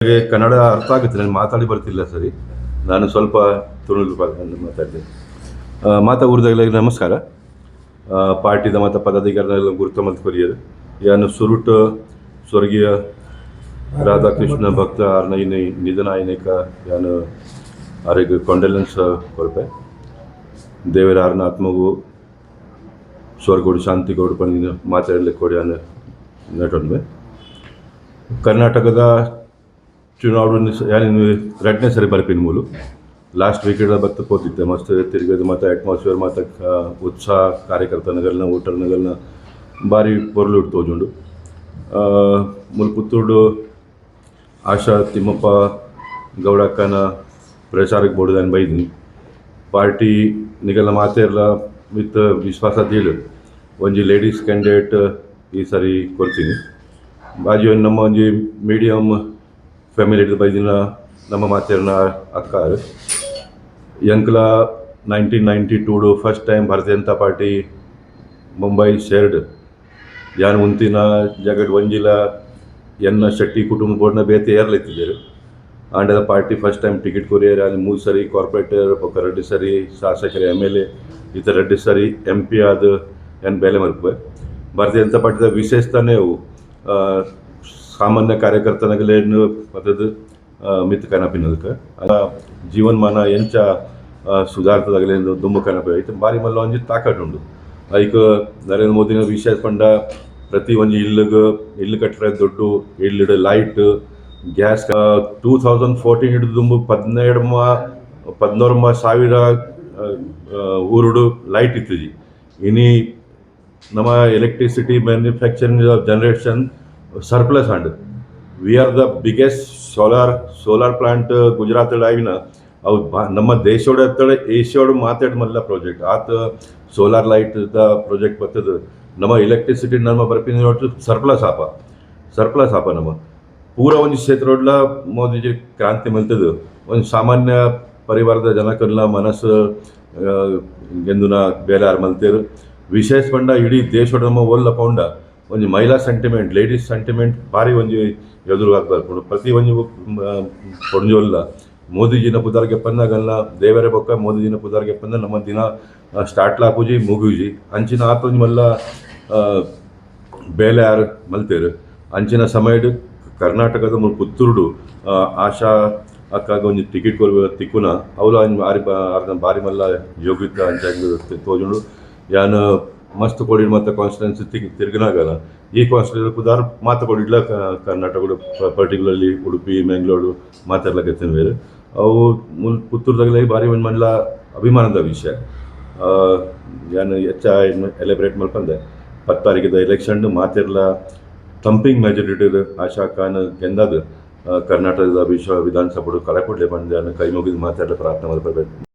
ನನಗೆ ಕನ್ನಡ ಅರ್ಥ ಆಗುತ್ತೆ, ನಾನು ಮಾತಾಡಿ ಬರ್ತಿಲ್ಲ ಸರಿ. ನಾನು ಸ್ವಲ್ಪ ತುಳು ಮಾತಾಡ್ತೀನಿ. ಮಾತಾ ಊರ್ದಾಗಲ ನಮಸ್ಕಾರ. ಪಾರ್ಟಿದ ಮತ್ತು ಪದಾಧಿಕಾರಿನೆಲ್ಲ ಗುರುತು ಮತ್ತು ಕೊರಿಯರು. ಯಾನು ಸುರುಟ್ ಸ್ವರ್ಗೀಯ ರಾಧಾಕೃಷ್ಣ ಭಕ್ತ ಆರ್ನ ನಿಧನ ಆಯ್ನೇಕ ಯಾನು ಆರೆಗ್ ಕಾಂಡಲೆನ್ಸ್ ಕೊರ್ಪೆ. ದೇವರ ಆರ್ನ ಆತ್ಮಗೂ ಸ್ವರ್ಗೋಡು ಶಾಂತಿ ಕೊಡು ಪಂದಿನ ಮಾತಾಡಲಿಕ್ಕೆ ಕೊಡಿ ಯಾನು ನಟೊಂದು. ಕರ್ನಾಟಕದ ಚುನಾವಣೆ ಯಾನು ರಡ್ಡನೇ ಸರಿ ಬರ್ಪಿನ ಮೂಲು. ಲಾಸ್ಟ್ ವೀಕೆಂಡ್ ಬತ್ತು ಪೋತಿತ್ತೆ. ಮಸ್ತ್ ತಿರುಗೋದು ಮತ್ತು ಅಟ್ಮಾಸ್ಫಿಯರ್ ಮತ್ತು ಉತ್ಸಾಹ ಕಾರ್ಯಕರ್ತನಗಲ್ನ, ವೋಟರ್ನಗಲ್ನ ಭಾರಿ ಪೊರ್ಲು ತೋಜುಂಡು. ಮುಲ್ ಪುತ್ತೂರ್ಡು ಆಶಾ ತಿಮ್ಮಪ್ಪ ಗೌಡಕ್ಕನ ಪ್ರಚಾರಕ್ಕೆ ಬೋಡುದಾನ್ ಬೈದಿನಿ. ಪಾರ್ಟಿ ನಿಗಲ್ನ ಮಾತೆರ್ಲ ವಿತ್ ವಿಶ್ವಾಸ ದೀಡು ಒಂಜಿ ಲೇಡೀಸ್ ಕ್ಯಾಂಡಿಡೇಟ್ ಈ ಸರಿ ಕೊರ್ತೀನಿ. ಬಾಜಿ ಒಂಜಿ ನಮ್ಮ ಒಂಜಿ ಮೀಡಿಯಮ್ ಫ್ಯಾಮಿಲಿ ಬೈದಿನ ನಮ್ಮ ಮಾತೆರ್ನ ಅಕ್ಕ. ಎಂಕ್ಲ 1992 first time Bharatiya Janata party Mumbai shared. ಯಾನ್ ಉಂತಿನ ಜಗಡ್ ಒಂಜಿಲ ಎನ್ನ ಶೆಟ್ಟಿ ಕುಟುಂಬ ಬೋರ್ಡ್ನ ಬೇತೆ ಏರ್ಲೆತ್ತಿದ್ದೇರು. ಆಂಡಲ party first time ticket courier. ಅಲ್ಲಿ ಮೂರು ಸರಿ ಕಾರ್ಪೊರೇಟರ್, ಬೊಕ್ಕ ರಡ್ಡು ಸರಿ ಶಾಸಕರ ಎಮ್ಎಲ್ಎ, ಇತ್ತ ರಡ್ಡು ಸರಿ ಎಂಪಿ ಆದ ಎನ್ ಬೇಲೆ ಮಲ್ಪುವೆ. ಭಾರತೀಯ ಜನತಾ ಪಾರ್ಟಿದ ವಿಶೇಷತಾನೆ ಅವು ಸಾಮಾನ್ಯ ಕಾರ್ಯಕರ್ತನಗಲೇನು ಪತದು ಮಿತ್ ಕನಪಿನದಕ್ಕೆ ಜೀವನ್ಮಾನ ಎಂಚ ಸುಧಾರ್ತದಾಗಲೇನು ದುಂಬು ಕನಪೆ ಐತೆ. ಬಾರಿ ಮಲ್ಲ ಒಂಜಿ ತಾಕಟ್ ಉಂಡು. ಐಕ್ ನರೇಂದ್ರ ಮೋದಿನ ವಿಶೇಷ ಪಂಡ ಪ್ರತಿ ಒಂಜಿ ಇಲ್ಲಗ್ ಇಲ್ಲು ಕಟ್ಟರೆ ದುಡ್ಡು, ಇಲ್ಲಡ್ ಲೈಟ್, ಗ್ಯಾಸ್. 2014 ಹಿಡಿದು ದುಂಬು 17 1,400 ಊರುಡು ಲೈಟ್ ಇತ್ತಿಜಿ. ಇನಿ ನಮ್ಮ electricity manufacturing generation surplus and we are the biggest solar plant. Gujarat ಆಗಿನ ಅವು ನಮ್ಮ ದೇಶೋಡ ಏಷ್ಯಾಡು ಮಾತಾಡ್ ಮಲ್ಲ ಪ್ರಾಜೆಕ್ಟ್ ಆತ solar light the project ಬರ್ತದೆ. ನಮ್ಮ ಎಲೆಕ್ಟ್ರಿಸಿಟಿ ನಮ್ಮ ಬರ್ಪಿನ ಸರ್ಪ್ಲಸ್ ಆಪ, ಸರ್ಪ್ಲಸ್ ಆಪ. ನಮ್ಮ ಪೂರ ಒಂಜಿ ಕ್ಷೇತ್ರಡ್ಲ ಮೋದಿಜಿ ಕ್ರಾಂತಿ ಮಲ್ತದು. ಒಂದು ಸಾಮಾನ್ಯ ಪರಿವಾರದ ಜನಕಲ್ಲ ಮನಸ್ಸು ಗೆಂದುನ ಬೇರೆ ಯಾರು ಮಲ್ತೇರು. ವಿಶೇಷ ಪಂಡ ಇಡೀ ದೇಶಡ್ ನಮ್ಮ ಓಲ್ಲ ಪೌಂಡ ಒಂಜಿ ಮಹಿಳಾ sentiment, ladies sentiment ಭಾರಿ ಒಂಜಿ ಎದುರು ಬರ್ಪುಂಡು. ಪ್ರತಿ ಒಂಜಿ ಪೊಂಜೊಲ್ಲ ಮೋದಿಜಿನ ಪುದರ್ಗೆ ಪಂದಾಗಲ್ಲ, ದೇವರ ಬೊಕ್ಕ ಮೋದಿಜಿನ ಪುದರ್ಗೆ ಪಂದ ನಮ್ಮ ದಿನ ಸ್ಟಾರ್ಟ್ ಲಾಪುಜಿ, ಮುಗುಜಿ. ಅಂಚಿನ ಆತ ಒಂಜಿ ಮಲ್ಲ ಬೇಲೆ ಯಾರು ಮಲ್ತೇರು. ಅಂಚಿನ ಸಮಯಡ್ ಕರ್ನಾಟಕದ ಪುತ್ತೂರುಡು ಆಶಾ ಅಕ್ಕಾಗ ಒಂಜಿ ಟಿಕೆಟ್ ಕೊರ್ ತಿಕ್ಕುನ ಅವಲ ಒಂಜಿ ಬಾರಿ ಆರ್ನ ಬಾರಿ ಮಲ್ಲ ಯೋಗ್ಯತೆ ಅಂಚಾಗ್ ತೋಜುಂಡು. ಯಾನ್ ಮಸ್ತ್ ಕೊಡಿಡ್ ಮತ್ತು ಕಾನ್ಸ್ಟಿಟ್ಯೂನ್ಸಿ ತಿರ್ಗನಾಗಲ್ಲ. ಈ ಕಾನ್ಸ್ಟಿಟ್ಯೂನ್ಸಿ ಪುದಾರ್ ಮಾತ ಕೊಡಿಡ್ಲ ಕರ್ನಾಟಕಡು, ಪರ್ಟಿಕ್ಯುಲರ್ಲಿ ಉಡುಪಿ, ಮ್ಯಾಂಗ್ಳೂರು ಮಾತಾಡ್ಲಕತ್ತಿನ ಬೇರೆ. ಅವು ಮುಲ್ ಪುತ್ತೂರ್ದಾಗಲೇ ಭಾರಿ ಒಂದು ಮಲ್ಲ ಅಭಿಮಾನದ ವಿಷಯ. ಯಾನ್ ಹೆಚ್ಚ ಎಲೆಬ್ರೇಟ್ ಮಲ್ಪಂದೆ. 10 ತಾರೀಕಿದ ಎಲೆಕ್ಷನ್ ಮಾತೆರ್ಲ ಥಂಪಿಂಗ್ ಮೆಜಾರಿಟಿ ಆಶಾ ಖಾನ್ ಗೆಂದದು ಕರ್ನಾಟಕದ ವಿಶ್ವ ವಿಧಾನಸಭೆ ಕಳೆ ಕೊಡ್ಲೆ ಬಂದ ಕೈ ಮುಗಿದು ಮಾತಾಡಲು ಪ್ರಾರ್ಥನೆ ಮಲ್ಪಬೇಕು.